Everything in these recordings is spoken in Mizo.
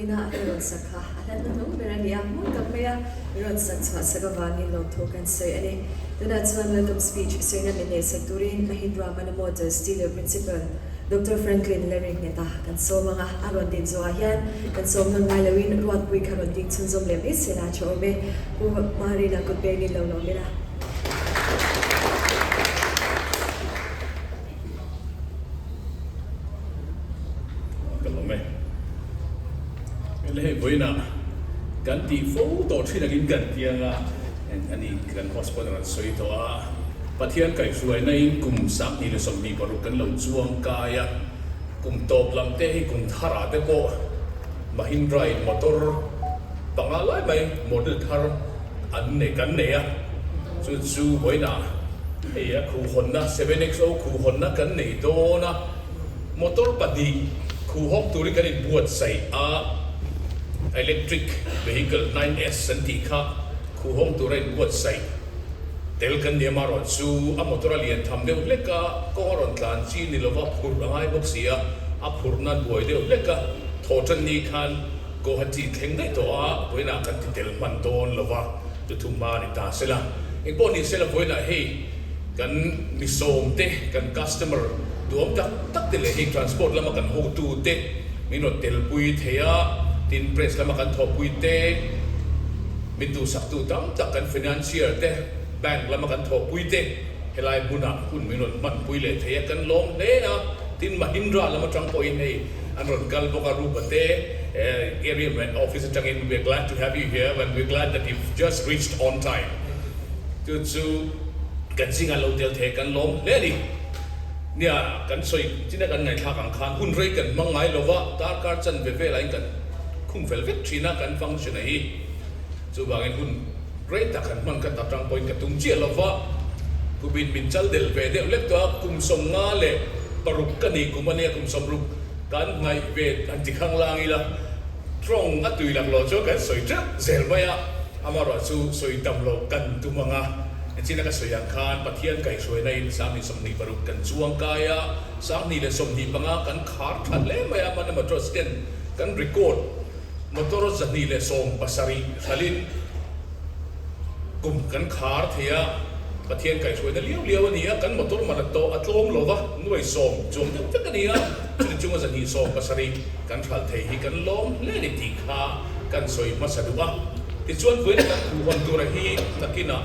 Marina a hla rawn sak kha a hla hnuhnung ber a ni a, mawi tak maia rawn sak chhuah sak avangin lawmthu kan sawi a ni. Tunah chuan welcome speech sawina min neih sak turin Mahindra Mana Motors Dealer Principal Doctor Franklin Larry Ngheta kan sawm ang a, a rawn din zawhah hian kan sawm nawn ngai loin Ruatpui kha rawn ding chhunzawm leh mai se la tha awm e. Pu Marina kut bengin lo lawm ila. Ka lawm e. Hei hei vawiinah kan tih fo tawh thin angin kan ti anga ani kan host pawhin a rawn sawi tawh a, Pathian kaihhruaina in kum 2026 kan lo chuang kai a, kum tawp lam te hi kum thar ah te pawh Mahindra in motor panga lai mai model thar an nei kan nei a, chu chu vawiinah hei a khuhhawnna 7XO khuhhawnna kan nei dawn a, motor pahnih khuhhawk turin kan inbuatsaih a, electric vehicle 9S an tih kha khuhhawng tura inbuatsaih tel kan ni a, amaherawhchu a motor a lian tham deuh hlek a, kawng a rawn tlan chi ni lova phurh a ngai bawk si a, a phurhna a buai deuh hlek a, thawhtan ni khan Guwahati thleng daih tawh a, vawiinah kan ti tel hman dawn lo va, chu thu hma a ni ta sela. Engpawh ni sela vawiinah hei kan mi sawm te, kan customer duhawm tak tak te leh hei transport lama kan hotu te min rawn telpui thei a, tin press lama kan thawhpui te, min duhsaktu tam tak kan financier te, bank lama kan thawhpui te helai hmunah hun min rawn hmanpui leh thei a, kan lawm hle a, tin Mahindra lam atang pawhin hei An rawn kal bawk a, Rupa te area man office atangin we are glad to have you here and we are glad that you've just reached on time. Chu chu kan zingah lo tel thei kan lawm hle a ni. Nia, kan sawi chin a kan ngaihthlak ang khan hun rei kan hmang ngai lo va, darkar chanve velah in kan khum fel vek thin a kan function a hi. Chuvangin hun rei tak han hman kha tak tang pawhin ka tum chiah lo va, kumin min chal del ve deuh lek tawh a, kum 56 ka ni kum a nia, kum 60 kan ngaih ve han ti khang lang ila, tawng a tui lak loh chuan kan sawi teuh zel mai a, amaherawh chu sawi tam loh kan tum ang a, enchina ka sawi ang khan Pathian kaihhruaina in 2026 kan chuang kai a, 2025 kan khar tha hle mai a, hman emaw trust ten kan record. Motor 217 hralhin kum kan khar thei a, Pathian kaihhruaina liau liau a ni a, kan motor man a tawh a tlawm lo va, nuai sawm chuang deuh vek a ni a, chumi chunga 270 kan hralh thei hi kan lawm hle a ni tih kha kan sawi hmasa duh a. Tichuan vawiin kan khuhhawn tura hi nakinah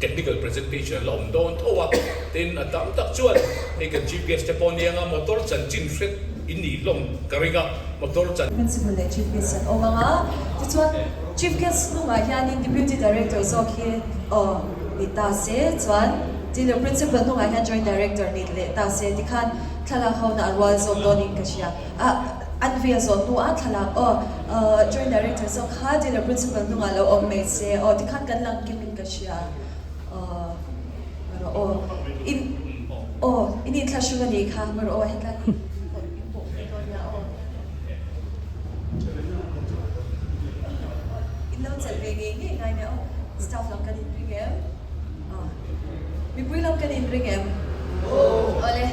technical presentation a la awm dawn tho a, tin a tam tak chuan hei kan Chief Guest te pawh nia nga motor chanchin hret in nih hlawm ka ring a. Motor chan. Principal leh Chief Guest an awm ang a, tichuan Chief Guest hnungah hianin Deputy Director zawk hi aw ni ta se, chuan Dealer Principal hnungah hian Joint Director ni leh ta se tikhan thlalak ho na a rual zawk dawnin ka hria. Ah an vel zawh hnuah thlalak aw Joint Director zawk kha Dealer Principal hnungah lo awm mai se aw tikhan kan lang kimin ka hria aw rawh aw in aw in inthlahrung a nih kha rawh aw hetlai hi. In lo chelh ve ngei ngei ngai nia aw. Staff lam kan inring em? Aw. Mipui lam kan inring em? Awle.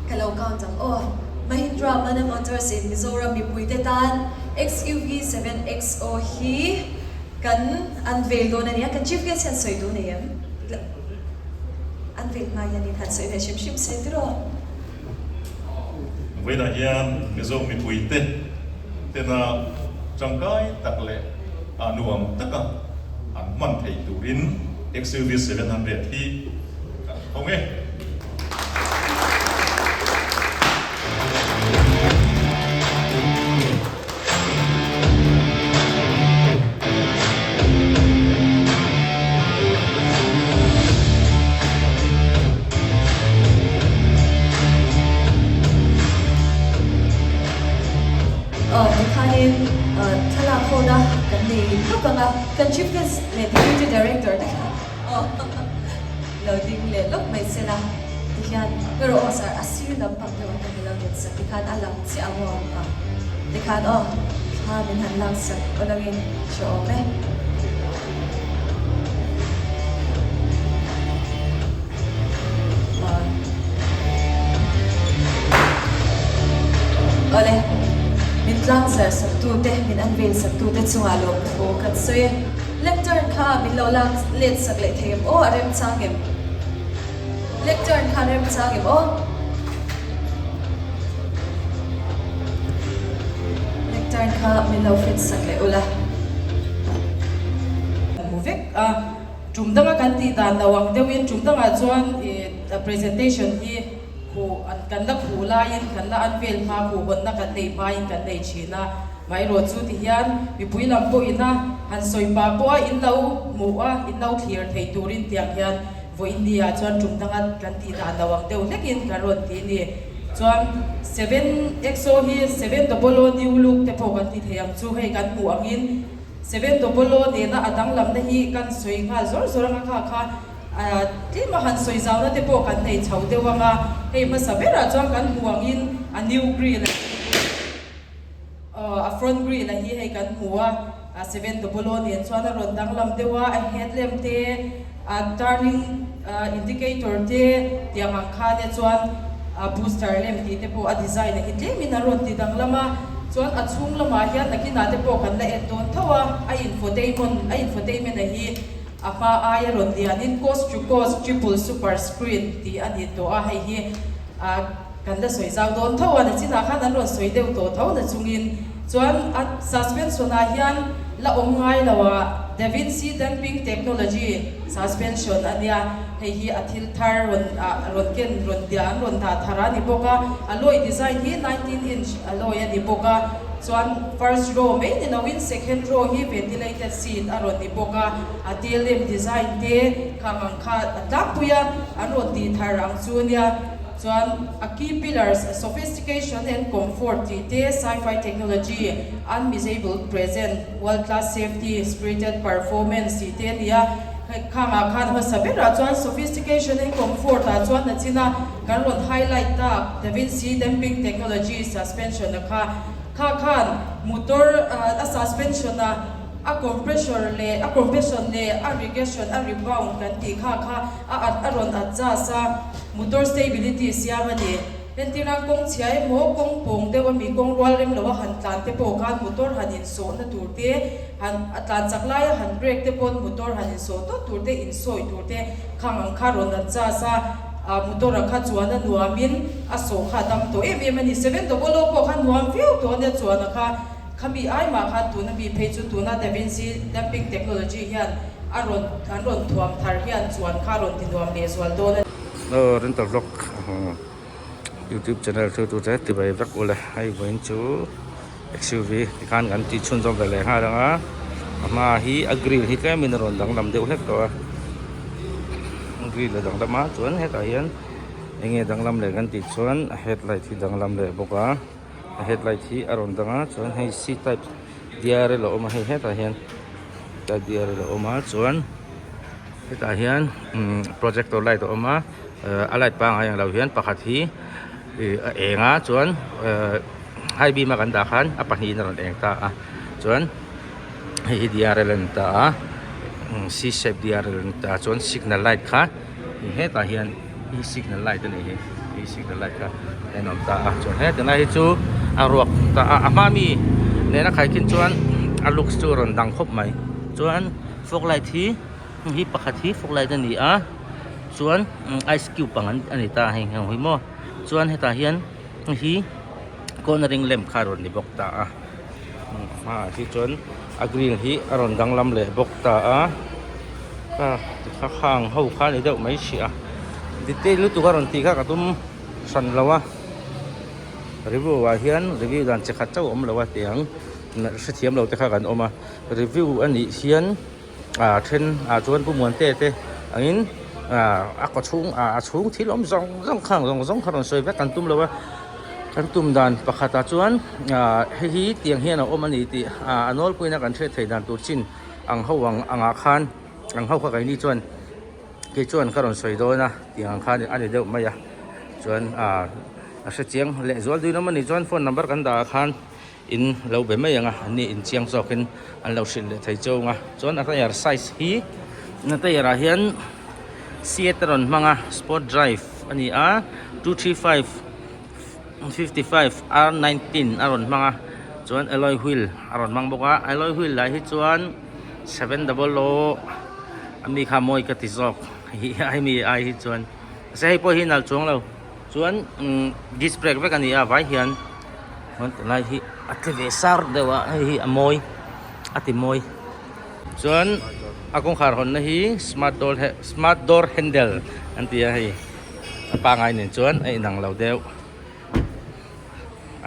Ka lo count ang aw. Mahindra Mana Motors in Mizoram mipuite tan XUV 7XO hi kan unveil dawn a nia. Kan Chief Guest hian sawi duh nei em? Unveil hma hian in han sawi ve hrim hrim se tiraw? Vawiinah hian Mizo mipuite tena tangkai tak leh nuam taka an hman theih turin XUV 700 hi kan hawng e. Aw tikhanin thlalak hawna kan nei hlawk ang a, kan Chief Guest leh Deputy Director te kha aw lo ding leh lawk mai se la tihian erawh aw sir a sir lampang deuh ah hian ka lo den sak tikhan a lang chiah ang aw a tikhan aw thla min han lak sak awlangin hre awm e. Awle, min tlangzarh saktute, min unveil saktute chungah lawmthu kan sawi e. Lectern kha min lo lak let sak leh thei em aw, a remchang em? Lectern kha a remchang em aw? Lectern kha min lo fit sak leh ula. Kan hmu vek a, tum danga kan tih dan lo ang deuhin tum dangah chuan ih presentation hi khuh an kan la khuh laiin kan la unveil hma khuh hawnna kan nei hmain kan nei thin a, maherawh chu ti hian mipui lam pawhin a han sawi pah pawh a in lo hmuh a in lo thlir thei turin tiang hian Vawiin ni ah chuan tum danga kan tih dan lo ang deuh hlekin kan rawn ti a ni. Chuan 7XO hi 700 new look te pawh kan ti thei ang chu hei kan hmuh angin 700 nena a danglamna hi kan sawi nghal zawr zawr anga kha kha tlem a han sawi zauna te pawh kan nei chho deuh anga hei hmasa berah chuan kan hmuh angin a new grill a A front grill a hi hei kan hmu a, a 700 nen chuan a rawn danglam deuh a, a headlamp te, a turning indicator te tiang ang khan e chuan a booster lamp tih te pawh a design a hi tlemin a rawn ti danglam a, chuan a chhung lamah hian nakinah te pawh kan la en dawn tho a, a infotainment a infotainment a hi a hma aia rawn lianin coast to coast triple super screen tih a ni tawh a, hei hi a. Kan la sawi zau dawn tho a, nachinah khan an rawn sawi deuh tawh tho na chungin chuan a suspension ah hian la awm ngai lo a, Da Vinci Damping Technology Suspension a nia, hei hi a thil thar rawn ah rawn ken rawn tia an rawn dah thar a ni bawk a, alloy design hi 19 inch alloy a ni bawk a, chuan first row mai ni loin second row hi ventilated seat a rawn ni bawk a, a tail lamp design te khang ang kha a tlangpui a, an rawn tih thar ang chu nia. Chuan a key pillars, sophistication and comfort tih te, sci-fi technology, unmissable present, world class safety, spirited performance tih te a ni a. Khangah khan hmasa berah chuan sophistication and comfort ah chuan nachina kan rawn highlight tak Da Vinci damping technology suspension a kha. Kha khan motor a suspension a a compressor leh a compression leh a regression a rebound kan tih kha kha a a rawn adjust a. Motor stability siam a ni. Entirna kawng chhia emaw, kawng pawng deuh ami kawng rual rem loa han tlan te pawh khan motor han insawhna tur te, han a tlan chak laia han brake te pawn motor han insawh tawt tur te, insawi tur te khang ang kha rawn adjust a, ah motor a kha chuan a nuamin a sawh kha a dam tawh em em a ni. 700 pawh kha nuam viau tawh a nia chuan a kha. Khami ai mah khan tuna mi phei chu tuna Da Vinci damping technology hian a rawn an rawn thuam thar hian chuan kha rawn ti nuam leh zual dawn a ni. Aw rental vlog youtube channel thu tu te ti bai vek ule hei vawiin chu XUV tikhan kan tih chhunzawm ve leh nghal ang a a hma hi a grill hi tlemin a rawn danglam deuh hlek tawh a grill a danglam a chuan hetah hian enge danglam leh kan tih chuan a headlight hi danglam leh bawk a. A headlight hi a rawn dang a chuan hei c type drl a awm a hei hetah hian type drl a awm a chuan hetah hian umm projector light a awm a ehh a light pangngai ang lo hian pakhat hi ih a eng a chuan ehh high beam a kan dah khan a pahnihin a rawn eng ta a chuan hei hi drl a ni ta a c shape drl a ni ta a chuan signal light kha hetah hian. Hi signal light a nih hi hi signal light kha a en awm ta a chuan he tilai hi chu a ruak ta a a hma mi nena khaikhin chuan a looks chu a rawn dang khawp mai chuan fog light hi hi pakhat hi fog light a ni a chuan ice cube ang a ni ta hei heng hi maw chuan hetah hian hei hi cornering lamp kha a rawn ni bawk ta a hmaah hi chuan a grill hi a rawn danglam leh bawk ta a kha khang ho kha a ni deuh mai hrih a detail lutuk a rawn tih kha ka tum hran lo a review ah hian review dan chi khat chauh a awm lo a tiang hrethiam lo te kha kan awm a review a nih hian ah then ah chuan pu muante te angin ah a kaw chhung ah a chhung thil awm zawng zawng khang zawng zawng kha rawn sawi vek kan tum lo a kan tum dan pakhatah chuan ah hei hi tiang hian a awm a ni tih ah a nawlpuiin a kan hriat theih dan tur chin ang ho ang angah khan ang ho kha keini chuan kei chuan ka rawn sawi dawn a tiang ang khan a ni deuh mai a chuan ah a hrechiang leh zual duin awm a nih chuan phone number kan dah ah khan. In lo be mai ang a, an ni inchiang zawkin an lo hrilh leh thei cheu ang a. Chuan a tyre size hi a tyre ah hian seat a rawn hmang a, sport drive a ni a, 235 55 R19 a rawn hmang a. Chuan alloy wheel a rawn hmang bawk a alloy wheel lah hi chuan 700 ami kha mawi ka ti zawk hi hemi ai hi chuan mahse hei pawh hi nalh chuang lo chuan umm disc brake vek a ni a vai hian chuan tunlai hi a tle ve sar deuh a hei hi a mawi a ti mawi chuan a kawngkhar hawnna hi smart door smart door handle an ti a hei a pangai nen chuan a inang lo deuh.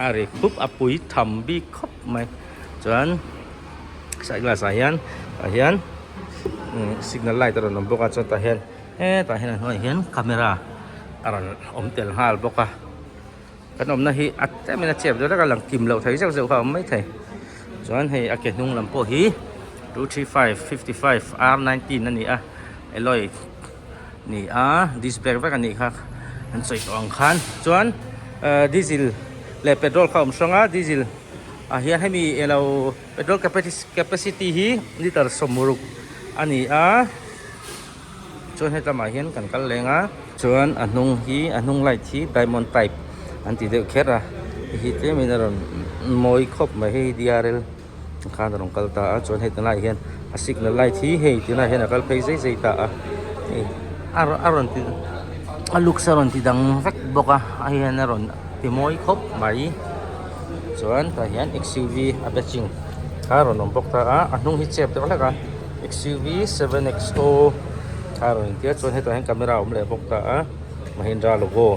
A ri khup a pui tham bik khawp mai chuan side glass ah hian tah hian signal light a rawn awm bawk a chuan tah hian hetah hian a hnuaiah hian camera a rawn awm tel nghal bawk a kan awmna hi a tlem in a chep deuh hlek a lang kim loh thei zeuh zeuh kha a awm maithei chuan hei a ke hnung lam pawh hi 235 55 R 19 a ni a alloy. Ni a disc brake vek a nih kha an sawi tawh ang khan chuan ahh diesel leh petrol kha a awm hrang a diesel ah hian hemi elo petrol capacity hi litre sawmruk a ni a chuan hetlamah hian kan kal leng a chuan a hnung hi a hnung light hi diamond type an ti deuh kher a hei hi tlemin a rawn mawi khawp mai hei hi D R L. khan a rawn kal ta a chuan hei tunlaiah hian a signal light hi hei tunlaiah hian a kal phei zai zai ta a hei a a rawn ti a looks a rawn ti dang vek bawk a hei hian a rawn ti mawi khawp mai chuan tah hian X U V a batching kha a rawn awm bawk ta a a hnung hi chep deuh hlek a X U V seven X O kha a rawn intia chuan hetah hian camera a awm leh bawk ta a Mahindra logo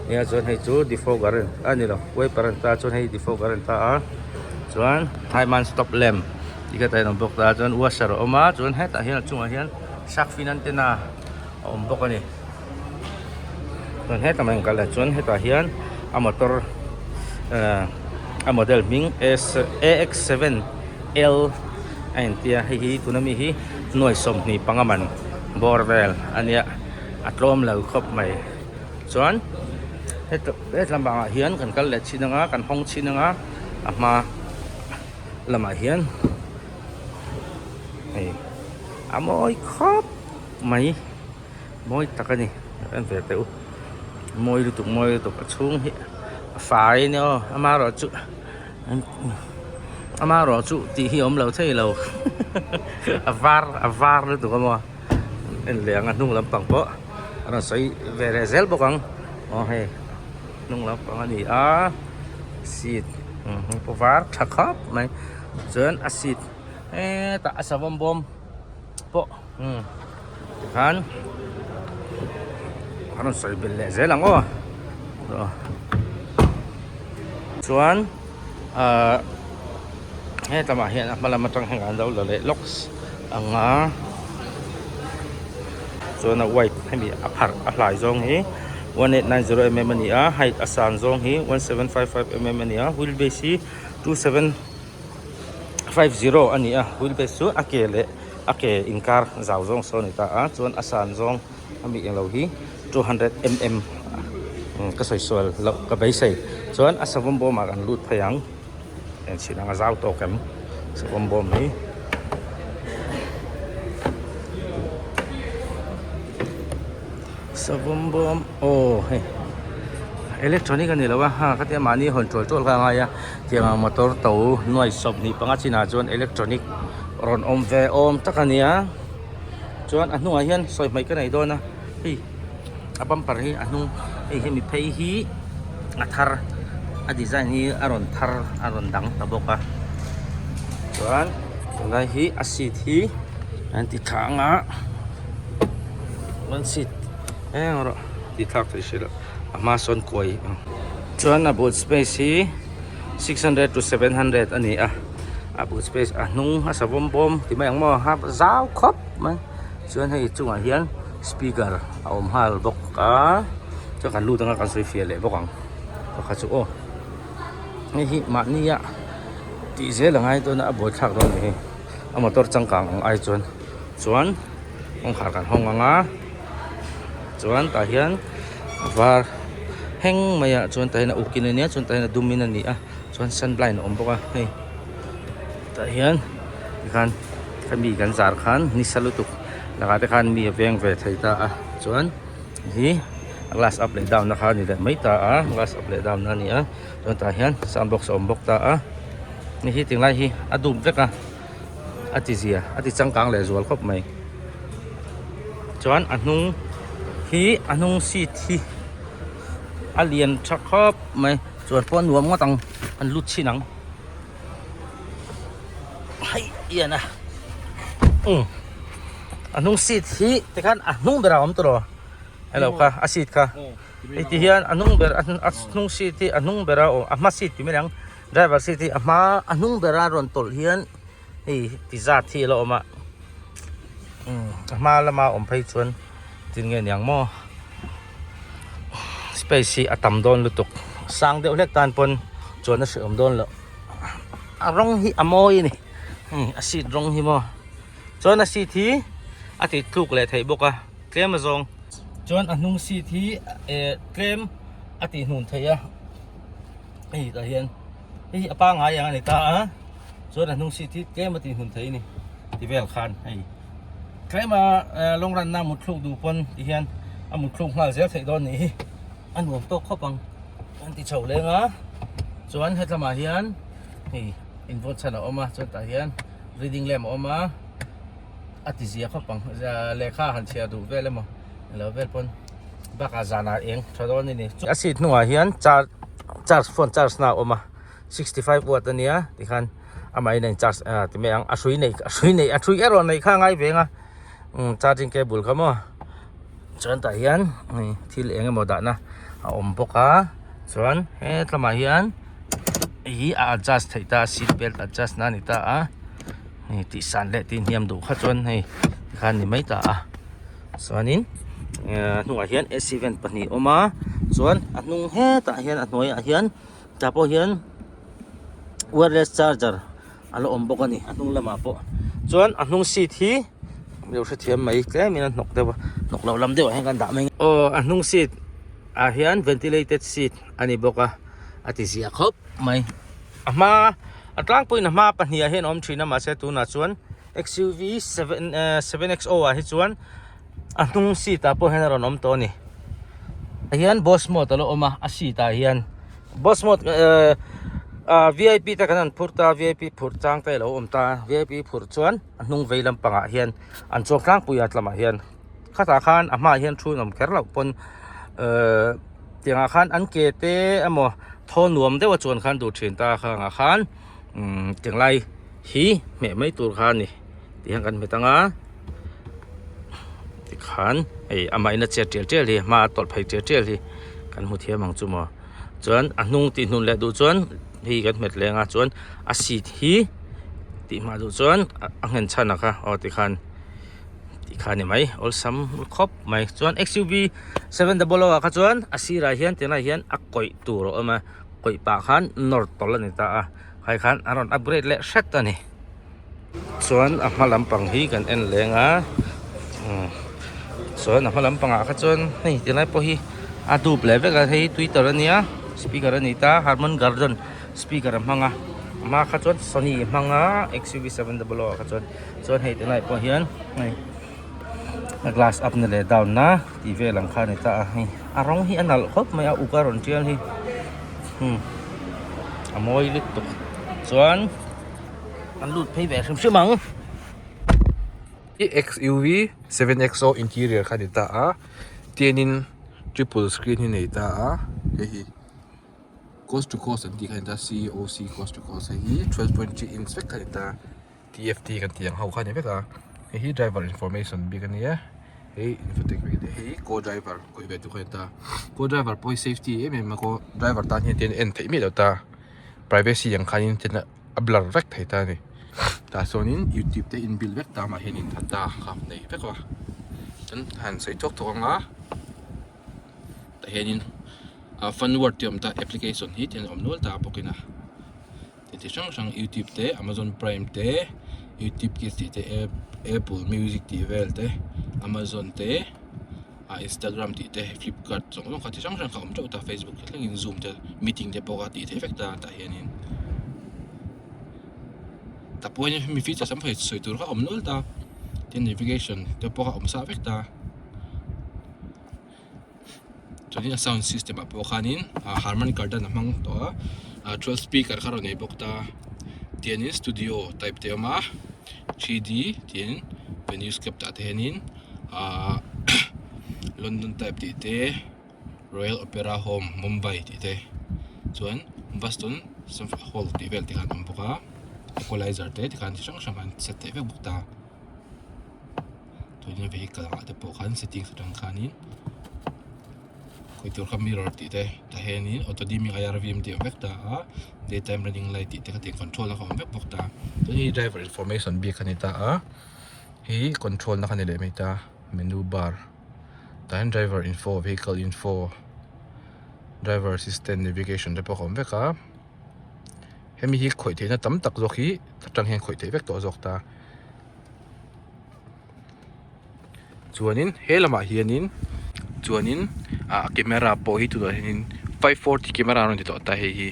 nia chuan hei chu defogger a ni lo wiper a ni ta a chuan hei defogger a ni ta a. Chuan high-mount stop lamp tih kha tah hian a awm bawk ta a chuan washer a awm a chuan hetah hian a chungah hian shark fin antenna a awm bawk a ni chuan hetah mai ang kal leh chuan hetah hian a motor ehh a model hming S A X 7 L a intia hei hi tuna mi hi nuai 25 man bawr vel a nia a tlawm lo khawp mai chuan heta-- Hetlam bangah hian kan kal leh chin anga kan hawng chin anga a hma lamah hian hei a mawi khawp mai mawi tak a ni en ve teh u mawi lutuk mawi lutuk a chhung hi a fai a nia aw amaherawhchu amaherawhchu tih hi a awm lo thei lo a var a var lutuk a maw en leh ang a hnung lampang pawh a rawn sawi ve leh zel bawk ang. Aw hei hnung lampang a ni a seat pawh var tha khawp mai chuan a seat hetah a savawm bawm pawh tikhan a rawn sawi belh leh zel ang aw chuan ahh hetlamah hian a hma lam atang hian an lo la leh lawk ang a chuan a white hemi a pharh a hlai zawng hi 1890 mm a ni a height a san zawng hi 1755 mm a ni a wheel base hi 2750 a ni a wheel base chu a ke leh a ke inkar zau zawng sawn a ni ta a chuan a san zawng ami englo hi 200 mm ka sawi sual loh ka beisei chuan a savawm bawmah kan lut phei ang. Enchhin anga zau tawk em savawm bawm hi. Savawm bawm aw hei electronic a ni lo a ha khatia mahni hawn ṭual ṭual kha a ngai a tiang ang motor to nuai 25 chinah chuan electronic rawn awm ve awm tak a nia chuan a hnungah hian sawi hmaih ka nei dawn a hei. A bumper hi a hnung hei hemi phei hi a thar a design hi a rawn thar a rawn dang ta bawk a chuan tunlai hi a seat hi an ti tha ang a one seat eng erawh tih thlak theih hrih loh a hma sawn kuai chuan a boot space hi 600 to 700 a ni a a boot space a hnung a savawm bawm ti mai ang maw a zau khawp mai chuan hei chungah hian. Speaker a awm nghal bawk a chuan kan lut anga kan sawi fiah leh bawk ang pakhat chu aw hei hi mahnia tih zel a ngai dawn a a buaithlak dawn a ni hei a motor changkang ang ai chuan chuan kawngkhar kan hawng ang a chuan tah hian a var heng mai ah chuan tah hian a uk in a nia chuan tah hian a dum in a ni a chuan sun blind a awm bawk a hei tah hian tikhan khami kan zar khan nisa lutuk. Lakah te khan mi a veng ve thei ta a chuan hi a glass up leh down na kha a ni leh mai ta a glass up leh down na a ni a chuan tah hian sound box a awm bawk ta a. Ni hi tinglai hi a dup vek a a ti zia a ti changkang leh zual khawp mai chuan a hnung hi a hnung seat hi a lian tha khawp mai chuan pawh a nuam ngawt ang an lut chhin ang hei ian a umm a hnung seat hi tikhan a hnung berah a awm tawh lo hello kha a seat kha hei ti hian a hnung ber a hnung seat hi a hnung bera awm a hma seat ti mai ang. Driver seat hi a hma a hnung bera rawn tawlh hian hei ti zat hi a la awm a umm a hma lama awm phei chuan tin nge niang maw space hi a tam dawn lutuk sang deuh hlek tan pawn chuan a hrehawm dawn loh a rawng hi a mawi a ni hei a seat rawng hi maw chuan a seat hi a ti tluk leh theih bawk a tlem azawng chuan a hnung seat hi eh tlem a tih hnun theih a. Hei tah hian hei hi a pangai ang a ni ta a chuan a hnung seat hi tlem a tih hmun thei a ni ti vel khan hei tlem a long run na mut thluk duh pawn ti hian a mut thluk nghal zel theih dawn nih hi a nuam tawk khawp ang an ti chho leng a chuan hetlamah hian hei invawn chhan a awm a chuan tah hian reading lamp a awm a a ti zia khawp ang lehkha han chhiar duh vel emaw alo vel pawn. Bakah zanah eng tha dawn a ni. A seat hnungah hian charge charge phone charge na a awm a 65 watt a nia tikhan amahin a in charge ah ti mai ang a hrui nei a hrui nei a hrui erawh neih kha a ngai veng a umm charging cable kha maw chuan tah hian hei thil eng emaw dahna a awm bawk a chuan hetlamah hian hei hi a adjust theih ta a seat belt adjust na a ni ta a hei tih san leh tih hniam duh kha chuan hei tikhan a ni mai ta a. Chuanin a hnungah hian ac vent pahnih a awm a chuan a hnung hetah hian a hnuaiah hian tah pawh hian wireless charger a la awm bawk a ni a hnung lamah pawh chuan a hnung seat hi lo hrethiam mai tlemin a hnawk deuh a hnawk loh lam deuhah hian kan dah mai aw a hnung seat ah hian ventilated seat a ni bawk a a ti zia khawp mai a hma a tlangpuiin a hma pahnih ah hian a awm thin a mahse tunah chuan. XUV 7XO ah hi chuan a hnung seat ah pawh hian a rawn awm tawh a ni tah hian boss mode a lo awm a a seat ah hian boss mode ehh ah vip te kan han phur ta vip phurh chang te a lo awm ta vip phurh chuan a hnung vei lampangah hian an chuang tlangpui a tlamah hian khatah khan a hmaah hian thu an awm kher loh pawn ehh tiangah khan an ke te emaw thaw nuam deuh a chuan khan duh thin ta khangah khan umm tinglai. Hi hmeh mai tur kha a ni tih hian kan hmet ang a tikhan hei amah in a chet tial tial hi hma a tawlh phei tial tial hi kan hmu thiam ang chu maw chuan a hnung tih hnun leh duh chuan hei kan hmet leng a chuan a seat hi tih hma duh chuan a nghen chhan a kha aw tikhan tikhan a ni mai awlsam khawp mai chuan XUV 700 ah kha chuan a sirah hian tunah hian a kawih tur a awm a kawih pah khan nawr tawlh a ni ta a. Khai khan a rawn upgrade leh hret a ni. Chuan a hma lampang hi kan en leng a chuan a hma lampangah kha chuan hei tilai pawh hi a dup leh vek a hei twitter a nia speaker a ni ta harman kardon speaker a hmang a a hma kha chuan sony a hmang a XUV 700 ah kha chuan chuan hei tilai pawh hian hei a glass up na leh down na tih vel ang kha a ni ta a hei a rawng hi a nalh khawp mai a uk a rawn tial hi hmm a mawi lutuk chuan an lut phei ve hrim hrim ang. I XUV 7XO interior kha a ni ta a tianin triple screen hi nei ta a hei hi coast to coast an tih kha a ni ta COC coast to coast hei hi 12.3 inch vek kha a ni ta. TFT kan tih ang ho kha a ni vek a hei hi driver information bik a nia hei infotainment hei hi co driver khawih ve tur kha a ni ta co driver pawh hi safety em em a co driver tan hian tian en theih miah lo ta privacy ang khanin tian a blur vek thei ta a ni tah chuanin youtube te in build vek ta amah hian in that ta kha nei vek a chuan han sawi thuak thuak ang a tah hianin ah fun word tih a awm ta application hi tian a awm nual ta bawk in a. Ti hrang hrang youtube te amazon prime te youtube kids tih te apple music tih vel te amazon te ah instagram tih te flipkart zawng zawng kha ti hrang hrang kha a awm teuh ta facebook te thlengin zoom te meeting te pawh kha tih theih vek ta tah hianin tah pawh hian hemi features tam thei sawi tur kha a awm nual ta tin navigation te pawh kha a awm sa vek ta. Chuanin a sound system ah pawh khanin ah harman kardon a hmang tawh a ah 12 speaker kha a rawn nei bawk ta. Tianin studio type te a awm a 3D tiin venue scape tah te hianin ahh London type tih te Royal Opera Home Mumbai tih te chuan Boston Hall tih vel te khan a awm bawk a equalizer te tikhan chi hrang hrang an set theih vek bawk ta. Tuna vehicle ah te pawh khan settings atang khanin khawi tur kha mirror tih te tah hianin auto dimming I_R_V_M tih a awm vek ta a daytime running light tih te kha tiang control na kha a awm vek bawk ta chuan hei driver information bik a ni ta a hei control na kha ni leh mai ta menu bar tah hian driver info vehicle info driver assistant navigation te pawh a awm vek a hemi hi khawih theihna tam tak zawk hi atang hian khawih theih vek tawh zawk ta. Chuanin he lamah hianin chuanin ah camera pawh hi tunah hianin 540 camera a rawn ti tawh ta hei hi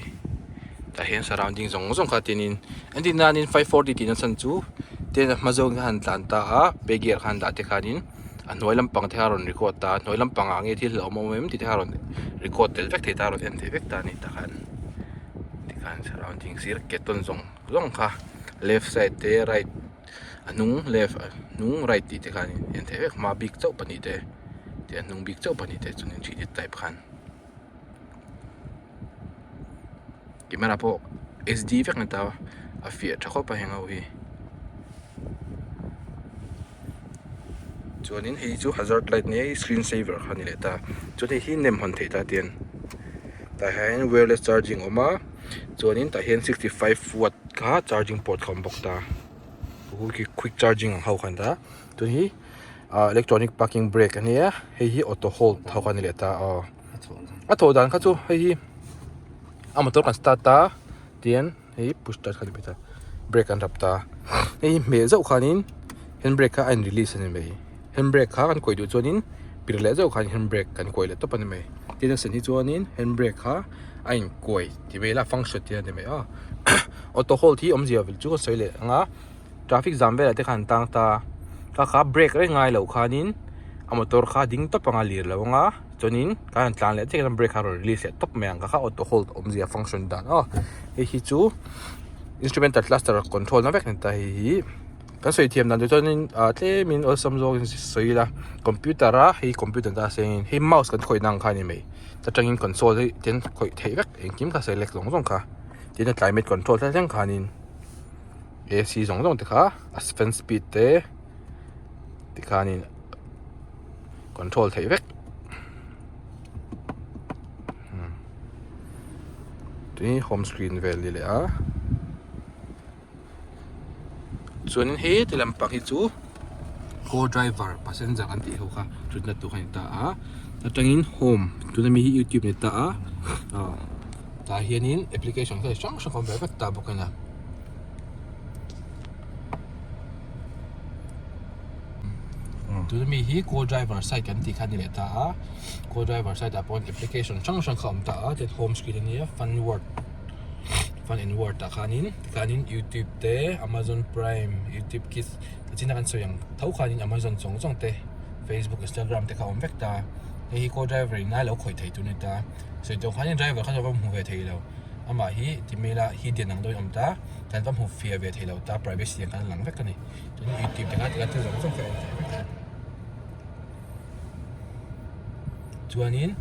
tah hian surrounding zawng zawng kha tianin engtin nanin 540 tihna chhan chu tin a hma zawng kha han tlan ta a back gear kha han dah te khanin a hnuai lampang te kha a rawn record ta a hnuai lampangah nge thil hlauhawm a awm em tih te kha a rawn record tel vek thei ta a rawn en thei vek ta a ni takhan tikhan surrounding sir ke tawn zawng zawng kha left side te right a hnung left a hnung right tih te khan en theih vek hma bik chauh pahnih te tih a hnung bik chauh pahnih te chuan in 3D type khan camera pawh HD vek ani ta a fiah tha khawp a heng ho hi chuanin hei chu hazard light nia screen saver kha ani leh ta chuan hei hi nem hawn theih ta tian tah hian wireless charging a awm a chuanin tah hian 65 watt kha charging port kha a awm bawk ta quick charging ang ho kha ani ta tun hi ah electronic parking brake a nia hei hi auto hold ho kha ani leh ta aw a thawh dan kha chu hei hi a motor kan start a tian hei push start kha ani mai ta brake an rap ta hei hi hmeh zauh khanin hand brake kha a in release a ni mai hand brake kha kan kawih duh chuanin pir leh zauh khan hand brake kan kawih leh tawp a ni mai tin a sen hi chuanin hand brake kha a in kuai ti vel a function te a ni mai a auto hold hi awmzia vil chu ka sawi leh ang a traffic jam velah te khan an tang ta kha kha brake reng ngai loh khanin a motor kha ding tawp anga lir lo anga chuanin kan han tlan leh chiah hian brake kha a rawn release leh tawp mai ang kha kha auto hold awmzia function dan aw hei hi chu instrumental cluster control na vek a ni ta hei hi. Kan sawi thiam dan tur chuanin ah tlemin awlsam zawkin sawi ila computer a hei computer ta sengin hei mouse kan khawih na ang kha a ni mai ta tangin console hi ten khawih theih vek engkim kha select zawng zawng kha tin a climate control thleng thleng khanin A C zawng zawng te kha a fan speed te tikhanin control theih vek tin home screen vel ni leh a. Chuanin heti lampang hi chu co driver passenger an tih ho kha thutna tur kha a ni ta a atangin home tuna mi hi youtube a ni ta a ah tah hianin application kha chi hrang hrang a awm ve vek ta bawk a nia. Tuna mi hi co driver side kan tih kha a ni leh ta a co driver side ah pawh application hrang hrang kha a awm ta a tin home screen a nia fun word. Fun and world ah khanin tikhanin youtube te amazon prime youtube kids tichina kan sawi ang tho khanin amazon zawng zawng te facebook instagram te kha a awm vek ta hei hi co driver in a lo khawih thei tur a ni ta sawi tawh khanin driver kha chuan va hmu ve thei lo amah hi ti mail a hidden ang deuhin a awm ta kan va hmu fiah ve thei lo ta privacy ang khan a lang vek a ni chuan youtube te kha tikhan thil zawng zawng kha a en thei vek a. Chuanin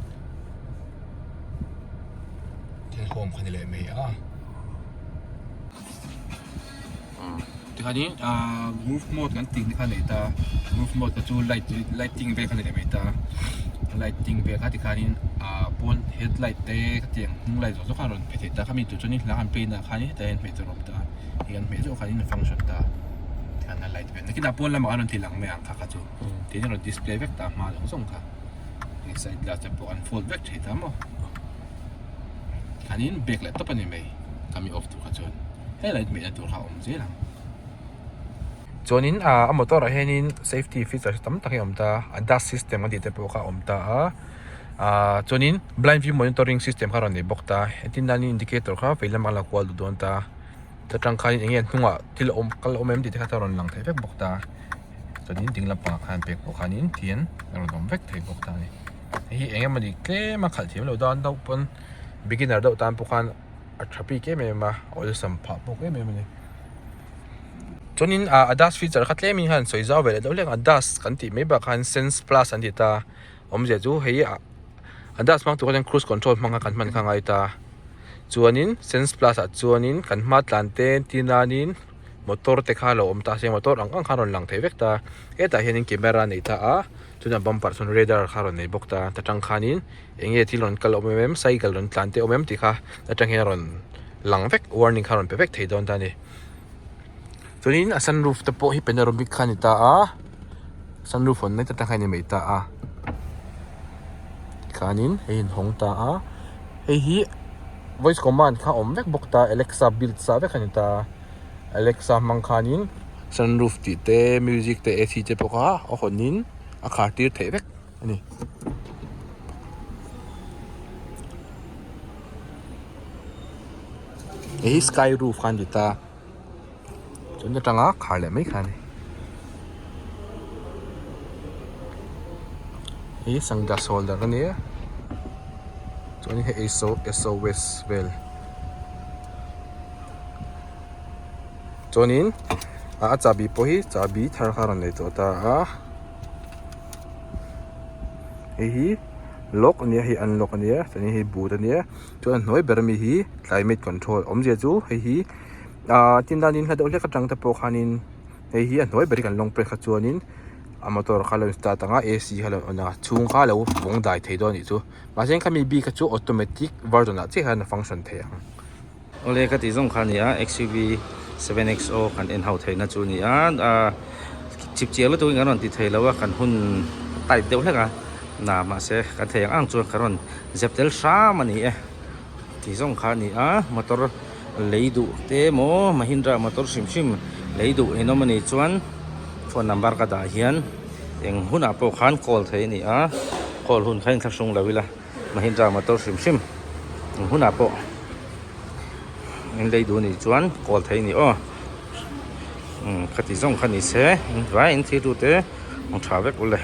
thil home kha ni leh mai a tikhanin ahh groove mode kan tih te kha nei ta groove mode kha chu light lighting vel kha ni leh mai ta lighting vel kha tikhanin ahh pawn headlight te khatiang hnung light zawng zawng kha a rawn phe thei ta khami tur chuanin hla han play na ah khanin hetah hian hmeh tur a awm ta hei kan hmeh zawh khanin a function ta tikhan a light vel nakinah pawn lamah a rawn ti lang mai ang kha kha chu. Tin a rawn display vek ta hma zawng zawng kha hei side glass te pawh an fold vek thei ta maw khanin back leh tawp a ni mai kami off tur kha chuan helai hmehna tur kha a awm zel ang. Chuanin ah a motor ah hianin safety features tam tak hi a awm ta a dust system a tih te pawh kha a awm ta a ah chuanin blind view monitoring system kha a rawn nei bawk ta entir nan indicator kha vei lamah a la kual duh dawn ta ta tang khanin eng nge hnungah thil a awm kal a awm em tih te kha a rawn lang thei vek bawk ta. Chuanin ding lampangah khan pek pawh khanin thian a rawn awm vek thei bawk ta a ni. Hei hi eng emawni tlem a khalh thiam loh dan deuh pawn beginner deuh tan pawh khan a tha bik em em a, a awlsam phah bawk em em a ni. Chuanin ah ADAS feature kha tlemin khan sawi zau ve leh deuh hlek a ADAS kan tih mai bakah khan sense plus an ti ta awmzia chu hei ah ADAS hmang tur khan cruise control hmang kha kan hman kha a ngai ta chuanin sense plus ah chuanin kan hma tlan te entir nanin motor te kha lo awm ta se motor ang ang kha a rawn lang thei vek ta hetah hianin camera a nei ta a chutah bumper chuan radar kha a rawn nei bawk ta ta tang khanin eng nge thil rawn kal awm em em cycle rawn tlan te awm em tih kha atang hian a rawn lang vek warning kha a rawn pe vek thei dawn ta a ni chuanin a sunroof te pawh hi panoramic kha a ni ta a sunroof hawn mai ta tang kha a ni mai ta a tikhanin hei a inhawng ta a hei hi voice command kha a awm vek bawk ta alexa build sa vek a ni ta a alexa hmang khanin sunroof tih te music te A C te pawh kha a hawnin a khar tir theih vek. a ni. Hei hi sky roof kha an ti ta chuan atanga khar leh mai kha a ni. Hei hi sunglass holder a nia chuan hei S_O_S vel chuanin a chahbi pawh hi chahbi thar kha a rawn nei tawh ta a. Hei hi lock a nia hei unlock a nia chuanin hei boot a nia chuan a hnuai ber ami hi climate control awmzia chu hei hi ahh tin danin hla deuh hlek atang te pawh khanin hei hi a hnuai ber hi kan long press kha chuanin a motor kha a lo in start ang a A C kha a lo on a chhung kha a lo vawng dai thei dawn a nih chu mahse khami bik kha chu automatic version ah chiah hian a function thei ang. Awle ka tih zawng kha a ni a XUV 7XO kan en ho theihna chu a ni a ah chip chiah lutukin kan rawn ti thei lo a kan hun tight deuh hlek a na mahse kan thei ang ang chuan kan rawn zep tel hram a ni e tih zawng kha a ni a motor lei duh te emaw Mahindra motor hrim hrim lei duh in awm a nih chuan phone number ka dah hian eng hunah pawh khan call theih a ni a call hun kha inthlahrung lo ila. Mahindra motor hrim hrim eng hunah pawh in lei duh anih chuan kawl thei a ni aw umm khati zawng kha ni se vai in thil tu te ang tha vek ule.